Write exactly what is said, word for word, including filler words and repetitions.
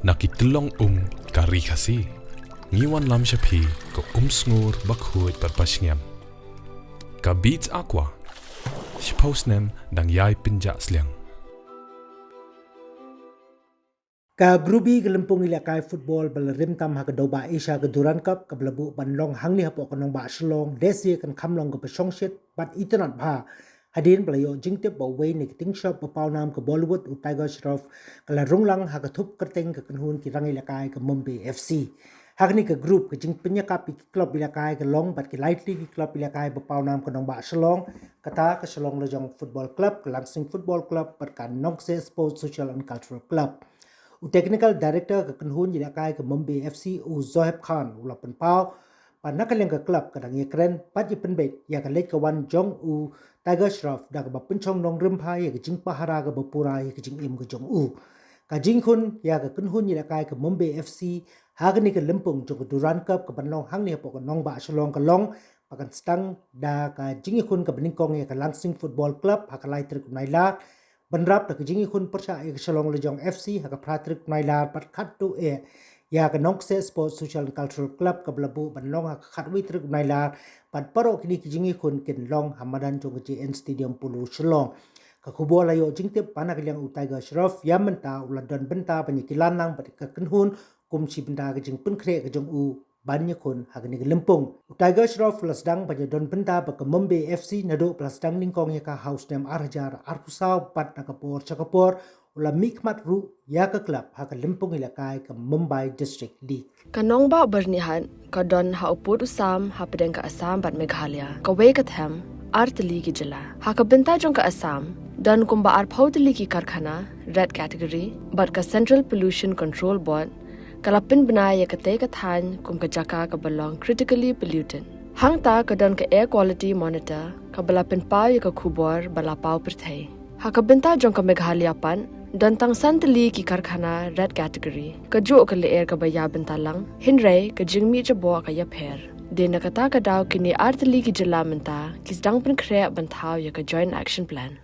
Na ki tyllong um ka ri Khasi, ngi wanlam sha phi ka um sngur ba khuid bad ba shngiam. Ka Beats Aqua, shiphew snem dang ïai pynjah sliang. Ka Group B ka lympung ïalehkai football ba la rim tam ha ka dewbah Asia ka Durand Cup kaba la buh ban long hangne hapoh ka nongbah Shillong, dei shi kan kham long kaba shongshit bad itynnad bha. Hadien ba la ïoh jingtip ba uwei na ki tyngshop ba pawnam ka Bollywood, u Tiger Shroff, ka la rung lang ha ka thup kyrteng ka kynhun ki rangïalehkai ka Mumbai F C. Ha kane ka group, ka jingpynïakap ïa ki club ïalehkai ka long bad ki lai tylli ki club ïalehkai ba pawnam ka nongbah Shillong, kata ka Shillong Lajong Football Club, ka Langsing Football Club bad ka Nongkseh Sports Social and Cultural Club. U Technical Director ka kynhun ïalehkai ka Mumbai F C, u Zoheb Khan, u la pynpaw ba na ka liang ka club ka dang ïakren bad ïapynbeit ïa ka leit ka wan jong u Tiger Shroff da kaba pynshong nongrim bha ïa ka jingpahara kaba pura ïa ka jingim ka jong u. Ka jingkhun ïa ka kynhun ïalehkai ka Mumbai F C ha kane ka lympung jong ka Durand Cup kaban long hangne hapoh ka nongbah Shillong ka long ba kan sdang da ka jingïakhun kaba nyngkong ïa ka Langsing Football Club ha ka lai tarik u Nailar, bynrap da ka jingïakhun pyrshah ïa ka Shillong Lajong F C ha ka phra tarik u Nailar bad katto eh ïa ka Nongkseh Sports Social and Cultural Club kaba la buh ban long ha ka khatwei tarik u Nailar, bad baroh kine ki jingïakhun kin long ha madan jong ka J N Stadium, Polo, Shillong. Ka khubor la ïoh jingtip ba na ka liang u Tiger Shroff ïa mynta u la don bynta ban ïakilahlang bad ka kynhun kum shi bynta ka jingpynkhreh ka jong u ban ïakhun ha kane ka lympung. U Tiger Shroff u la sdang ban ïadon bynta bad ka Mumbai F C naduh ba la sdang nyngkong ïa ka ha u snem ar hajar arphew saw bad na ka por sha ka por u la mihkhmat ruh ïa ka club ha ka lympung ïalehkai ka Mumbai District League. Ka nongbah Byrnihat ka don ha u pud u sam hapdeng ka Assam bad Meghalaya, kawei ka them, ar tylli ki jylla. Ha ka bynta jong ka Assam, don kumba arphew tylli ki karkhana red category bad ka Central Pollution Control Board ka la pynbna ïa katei ka thaiñ kum ka jaka kaba long critically polluted. Hangta ka don ka Air Quality Monitor kaba la pynpaw ïa ka khubor ba la paw pyrthei. Ha ka bynta jong ka Meghalaya pat, don tang san tylli ki karkhana red category, kajuh ka lyer kaba ïa bynta lang, hynrei ka jingmih jaboh ka ïapher. Dei na kata ka daw kine ar tylli ki jylla mynta ki sdang pynkhreh ban thaw ïa ka Joint Action Plan.